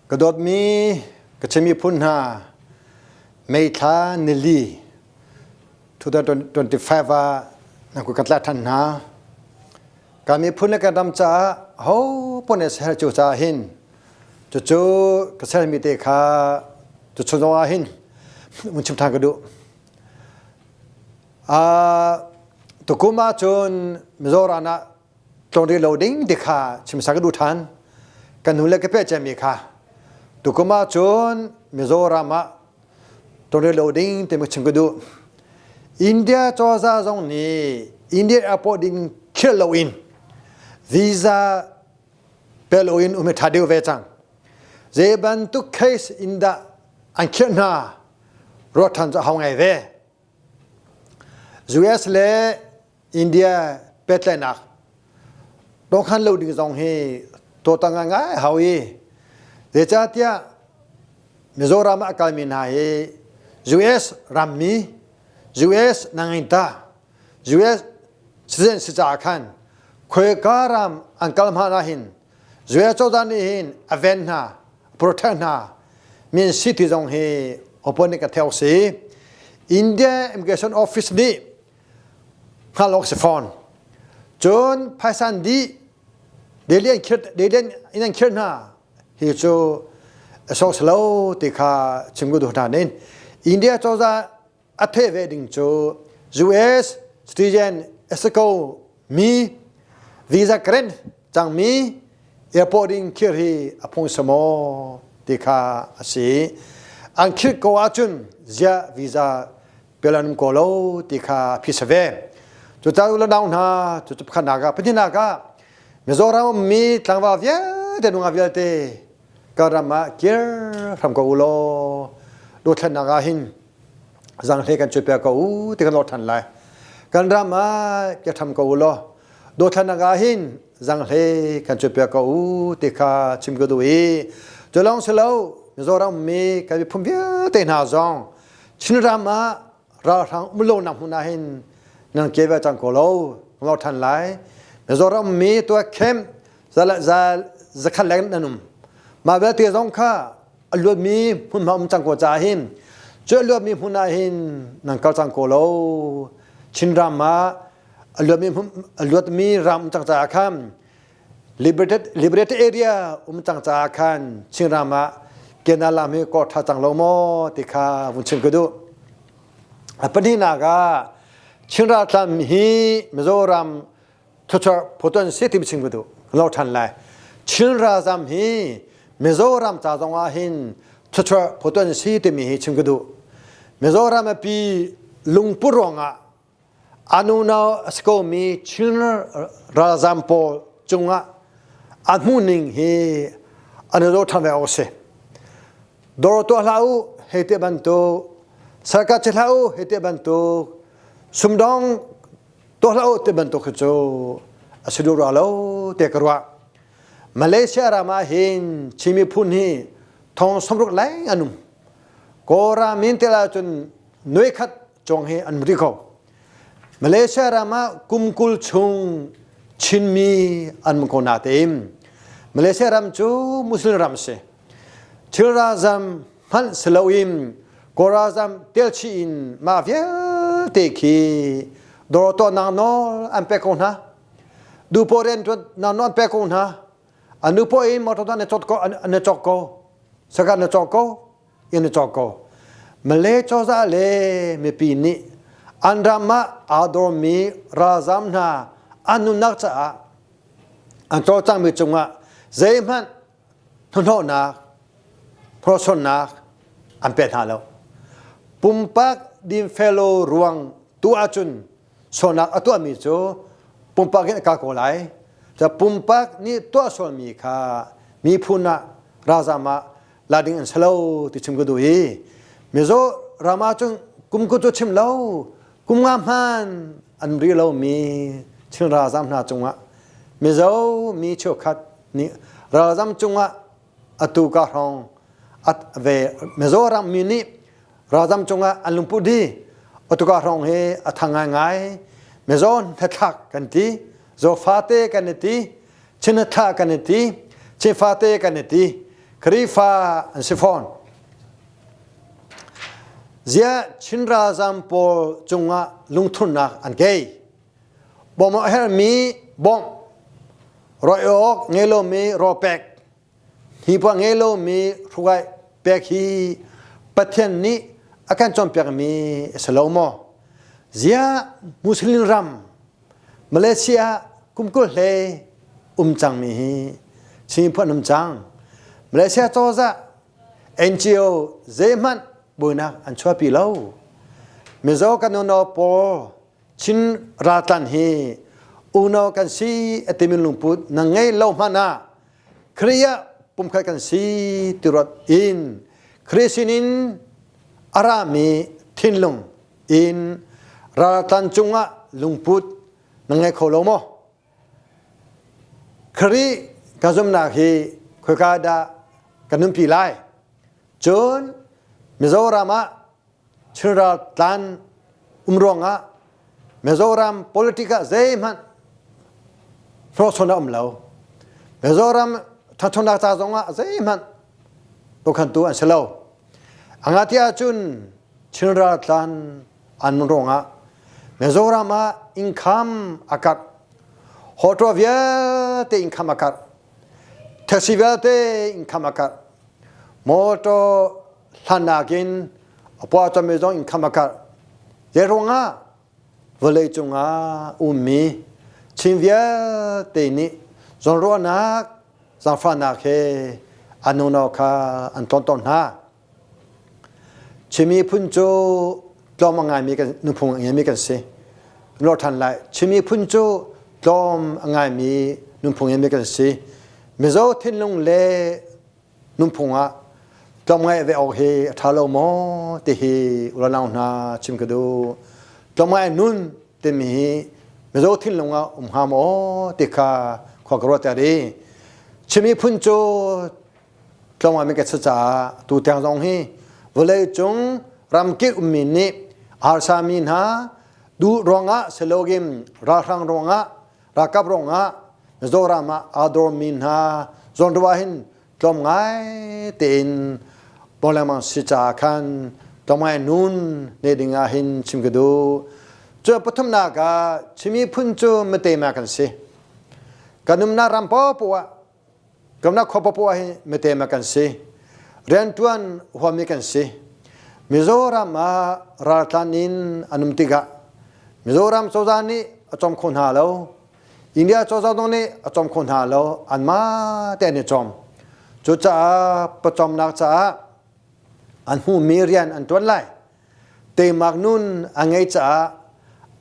Ka dawtmi ka Chin miphun hna, May thla nili 2025 ah nan kut kan tlaih ṭhan hna. Ka miphun le kan ram caah ho paoh nih ser cio caah hin cucu ka sermi te kha tuchun zong ah hin vun chim ṭhan ka duh. Tukum ahcun Mizoram ah tlawng rih lo ding ti kha chimsa ka duh ṭhan. Kan nu le ka peh ciami kha tukum ahcun Mizoram ah tlawng rih lo ding ti chim ka duh. India cozah zong nih India airport ding khirh loin visa pe loin um hi ṭha deuh ve cang. Zei bantuk case in dah an khirh hna ruah ṭhan cu a hau ngai ve. US le India pehtlaihnak tawkhan lo ding zong hi tuaktan ngaingai hau i zeicahtiah Mizoram ah a kalmi hna hi US rammi US nangainta US citizen si caah khan khoika ram an kal hmanh ah hin US cozah nih hin a ven hna protect hna min si ti zong hi opon nih kan theih awk si India Immigration Office nih hngalh awk si fawn. Cun phaisan dih daily an khirh daily in an khirh hna hi cu a sawk si lo ti kha chim ka duh hna nin India cozah a theh ve ding cu US citizen a si ko mi visa grant cangmi airport in khirh hi a phung si maw ti kha a si. An khirh ko ahcun ziah visa pelan um ko lo ti kha phi sa ve. Cucaah u le nau hna cu pakhatnak ah pahnihnak ah Mizoram ummi tlangval vialte nungak vialte ka ram ah kir hram ko u law dothlennak ah hin zanghle kan cuai ko u ti kan lor than lai. Kan ram ah kir tham ko u law dothlennak ah hin zanghle kan cuai ko u ti kha chim ka duh i cu lawng si lo Mizoram ummi kan miphun vialte hna zong Chinram ah ralhrang um lonak hmun ah hin nan ke ve cang ko lo ngor than lai Mizoram mi tua camp zakhat leng nan um mah vialte zong kha a luatmi hmunhma um cang ko caah hin cu a luatmi hmun ah hin nan kal cang ko lo Chinram ah a luatmi a luatmi ram um cang caah khan Liberated, liberated area um cang caah khan Chinram ah Kena lam hi kor tha cang lo maw ti kha vun chim ka duh. A pahnihnak ah Chin raltlam hi Mizoram thuchar photon si ti chim ka duh. Lo than lai. Chin ralzam hi Mizoram ca zong ah hin thuchar photon si timi hi chim ka duh. Mizoram pi lungput ruangah An unau a si komi Chin ralzam pawl cungah an hmuhning hi an i zoh ṭhan ve awk a si. Dawr tuah hlah u hei ti bantuk, sarka ci hlah u hei ti bantuk, sumdong tuah hlah u ti bantuk hi cu a si duh rua lo tiah ka ruah. Malaysia ram ah hin Chin miphun hi thong 60 leng an um. Kawlram in tel ahcun nuai khat cawng hi an ri kho. Malaysia ram ah kum 20 chung Chinmi an um ko natein Malaysia ram cu Muslim ram si. Thil ralzam hmanh si loin Kawl ralzam telchih in mah vialte khi dawr tuahnak nawl an pek ko hna. Duhpoh rianṭuannak nawl an pek ko hna. An duhpoh in motor an i cawt ko, an i cawk ko. Sakan an cawk ko. In a cawk ko. Malay cozah le mipi nih an ram ah aa dormi ralzam hna an nunnak caah an cawlcanghmi cungah zeihmanh hnahnawhnak, hnawhsonnak an pe hna lo. Pumpak dinfelo ruang tu ahcun sualnak a tuahmi cu pumpak in a kal ko lai. Pumpak nih tuah sualmi kha miphun ah ralzam ah la ding an si lo ti chim ka duh i Mizo ram ah cun kum ku cu chim lo kum nga hman an ri lo mi Chin ralzam hna cungah Mizo mi cheukhat nih ralzam cungah atu ka hrawng at ve Mizoram mi nih ralzam cungah an lungput di atu ka hrawng hi a thang ngaingai Mizo hnathlak kan ti Zofate kan i ti Chin thlah kan i ti Chin fate kan i ti. Khrihfa an si fawn. Ziah Chin ralzam pawl cungah lungthurnak an ngei. Bawmh a herhmi bawmh, rawi awk ngei lomi rawl pek, hnipuan ngei lomi hrukaih pek hi Pathian nih a kan cawnpiakmi a si lo maw? Ziah Muslim ram Malaysia kum 20 hlei um cangmi hi Chin miphun an um cang. Malaysia cozah NGO zeihmanh buainak an chuahpi lo. Mizo kan unau pawl Chin raltlan hi unau kan si a timi lungput na ngei lo hmanh ah Khrih ah pumkhat kan si ti ruat in Khrih sinin a rami thinlung in raltlan cungah lungput na ngei kho lo maw? Khrih ka zumhnak hi khoika dah ka nunpi lai? Cun Mizoram ah Chin raltlan um ruangah Mizoram politic ah zeihmanh hnawhchawn a um lo. Mizoram ṭhanchonak ca zongah zeihmanh bokhantu an si lo. A ngati ahcun Chin raltlan an ruangah Mizoram ah income a karh. Hotel vialte income a karh. Taxi vialte income a karh. Motor hlannak in a puah cami zong income a karh. Zei ruangah vawlei cungah ummi Chin vialte nih zawnruahnak zaangfahnak he an unau kha an tlawn tawn hna. Chin miphun cu tlawm a ngaimi kan nunphung a ngeimi kan si. Lor ṭhan lai. Chin miphun cu tlawm a ngaimi nunphung ngeimi kan si. Mizo thinlung le nunphung ah tlawmngaih ve awk hi a ṭha lo maw ti hi ulanau hna chim ka duh. Tlawmngaih nun timi hi Mizo thinlung ah um hnga maw ti kha khua ka ruat ter i Chin miphun cu tlawmngaih mi kan si caah tu tiang zong hi vawlei cung ramkip ummi nih harsami hna duh ruangah silogin ralhrang ruangah ralkap ruangah Mizoram ah aa dawrmi hna zawnruah hin tlawm ngai tein pawng lengmang si caah khan tlawm ngai nun ne ding ah hin chim ka duh. Cu pathumnak ah Chin miphun cu mitema kan si. Kan umnak ram paohpaoh ah kan umnak khua paohpaoh ah hin mitema kan si. Riantuan huami kan si. Mizoram ah raltlan in an um tikah Mizoram cozah nih a cawm kho hna lo. India cozah zong nih a cawm kho hna lo. Anmah te an i cawm. Cucaah pawcawmnak caah an hmuhmi rian an ṭuan lai. Teimak nun a ngei caah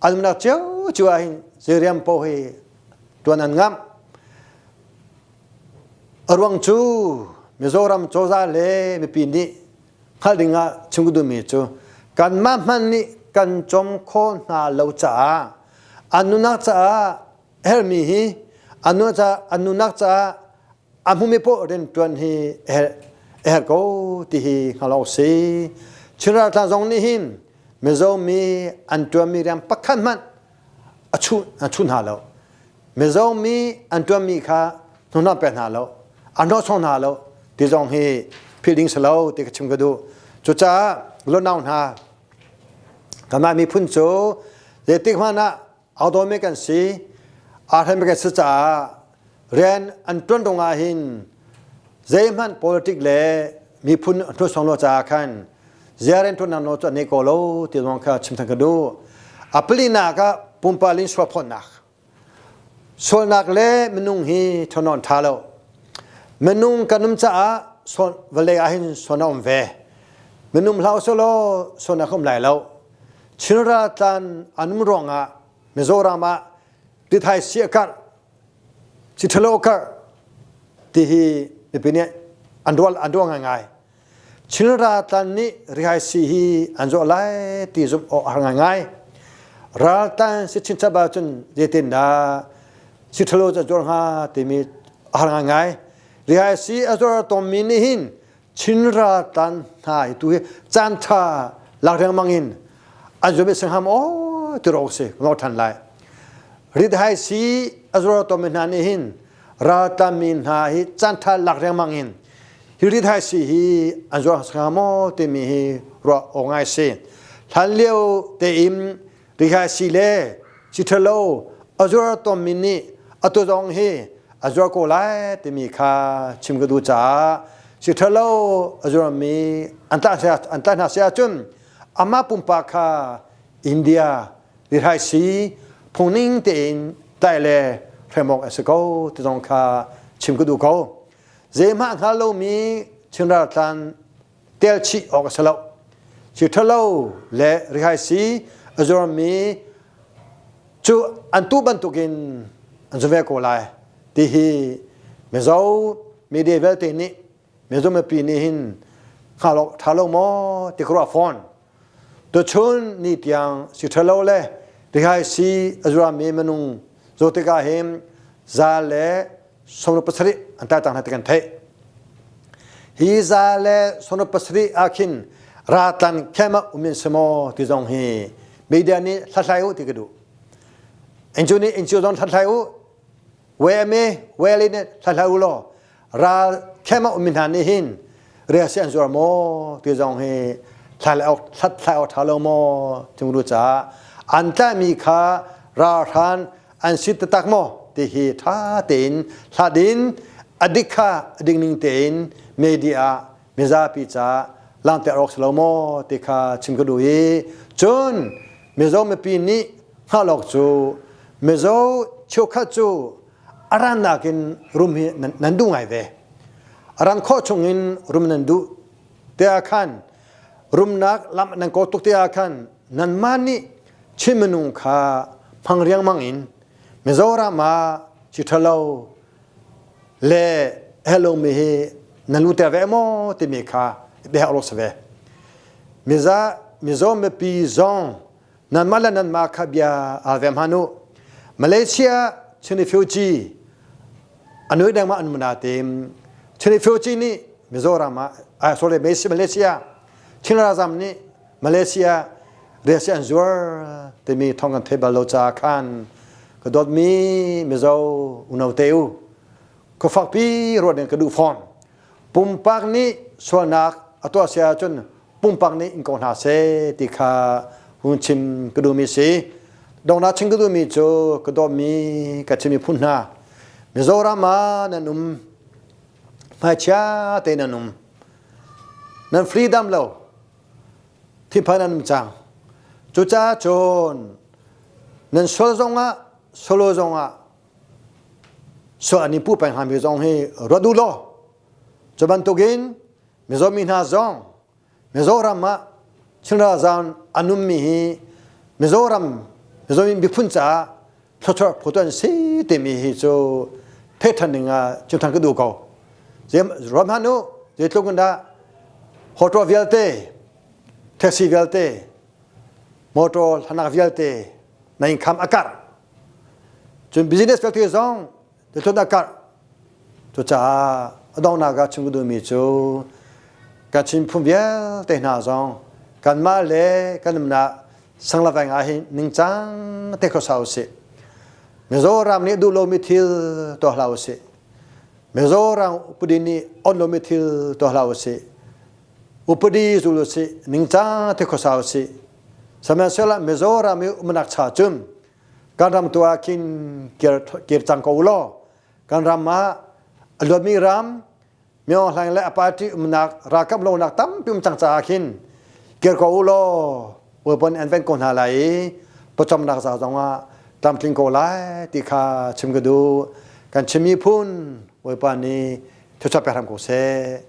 an umnak cio ah hin zei rian paoh hi ṭuan an ngamh. A ruang cu Mizoram cozah le mipi nih hngalh ding ah chim ka duhmi cu kanmah hmanh nih kan cawm khawh hna lo caah an nunnak caah herhmi hi an nunnak caah a hmumi paoh rianṭuan hi a herh ko ti hi hngalh awk si. Chin raltlang zong nih hin Mizo mi an ṭuanmi rian pakhat hmanh a chuh hna lo. Mizo mi an ṭuanmi kha hnuhnawh pek hna lo, an hnawhsawng hna lo ti zong hi philh ding si lo ti ka chim ka duh. Cucaah lunau hna, kanmah miphun cu zeitik hmanh ah aa kan si, aa hremmi kan si caah rian an ṭuan rung ah hin zeihmanh politic le miphun hnusong lo caah khan ziaren ṭuannak nawl cu an nei ko lo ti zong kha chim than ka duh. A palinak ah pumpak in sualphawtnak. Sualnak le minung hi ṭhawnawn ṭha lo. Minung kan um caah vawlei ah hin sual a um ve. Minung hlah usulaw sualnak a um lai lo. Chin raltlan an um ruangah Mizoram ah tithai si a karh, si ṭhalo a karh ti hi mipi nih an rual an ruah ngaingai. Chin raltlan nih rihai si hi an zawh lai ti zumh awk a har ngaingai. Raltlan si chinchap ahcun zeitindah si ṭhalo cu a zuar hnga timi a har ngaingai. Rihai si a zuar tawnmi nih hin Chin raltlan hna hi tu hi caan ṭha lak riangmang in an zuam i singham aw ti rawk si ngor ṭhan lai. Rit-hai si a zuar tomi hna nih hin raltlan mi hna hi caan ṭha lak riangmang in Hi rithaisi hi an zuar hnga maw timi hi ruah awk ngai si. Hlan lio tein rithaisi le siṭhalo a zuar tawnmi nih atu zong hi a zuar ko lai timi kha chim ka duh caah siṭhalo a zuarmi an tlah hna si ahcun amah pumpak kha India rithaisi phungning tein tlaih le hrem awk a si ko ti zong kha chim ka duh ko. Zeihmah hngal lomi Chin raltlan tel chih awk a si lo. Ci ṭhalo le rihaisi a zuarmi cu an tu bantukin an zu ve ko lai ti hi Mizo media vialte nih Mizo mipi nih hin hngal awk ṭha lo maw ti ka ruah fawn. Tuchun ni tiang si ṭhalo le rihaisi a zuarmi minung zaw tikah hin za le 67 an tar cang hna ti kan theih. Hi za le 67 ah khin ratlan khem ah um in si maw ti zong hi media nih hlathlai u ti ka duh. Incu nih incu zong hlathlai u. WMA, WLA nih hlathlai u law ral khem ah um hna nih hin ria si an zuar maw ti zong hi hlathlai awk ṭha lo maw ti mu caah an tlaihmi kha ralhran an si taktak maw ti hi ṭha tein hlat in a dik kha a ding ning tein media ah mizapi ca langhter awk si lo maw ti kha chim ka duh i cun Mizo mipi nih hngalh awk cu Mizo cheukhat cu a rannak in rum hi nan duh ngai ve. A ran khawh chung in rum nan duh te ah khan rumnak lam nan kawl tuk te ah khan nanmah nih Chin minung kha hmang riangmang in Mizoram ah ci ṭhalo le hello mi hi nan luter ve maw timi kha biahak rawk si ve. Miza Mizo mipi zong nanmah le nanmah kha bia al ve hman u. Malaysia Chin refugee anui dengmah an muna tim Chin refugee nih Mizoram ah sorry Malaysia Chin ralzam nih Malaysia riasi an zuar timi thong kan thei bal lo caah khan ka dawtmi Mizo unau te u ka fakpi ruat in ka duh fawn. Pumpak nih sualnak a tuah si ahcun pumpak nih in ko hna seh ti kha hun chim ka duhmi si. Donghnak chim ka duhmi cu ka dawtmi ka chimmi phun hna Mizoram ah nan um hmaichia te nan um nan freedom lo thinphan an um cang cucaah cun nan sual zongah solo zongah sual an i puh peng hngami zong hi ruat u law cu bantukin Mizo mi hna zong Mizoram ah Chin ralzaam an ummi hi Mizoram Mizo miphun caah thluachuah phutu an si timi hi cu theih ṭhan ding ah chim ṭhan ka duh ko. Ruat hmanh u, zeitluk in dah hotel vialte, taxi vialte, motor hlanak vialte na income a karh. Cun business vialte zong zeitluk a karh. Cucaah a donghnak ah chim ka duhmi cu kan Chin phun vialte hna zong kanmah le kan umnak sanglaveng ah hin ningcang te khuasa usih. Mizoram nih duh lomi thil tuah hlah usih. Mizoram upadi nih on lomi thil tuah hlah usih. Upadi zul usih, ningcang te khuasa usih. Sihmanhsehlaw Mizoram i umnak cha cun kan ram tu ah khin kir, kir cang ko law kan ram ah a luatmi ram Myo Hlaing le a party umnak ralkap lonak tampi um cang caah khin kir ko u law weapon an ven ko hna lai i pawcawmnak za zong ah tlamtling ko lai ti kha chim ka duh. Kan Chin miphun Bawipa nih thluachuah pek hram ko seh.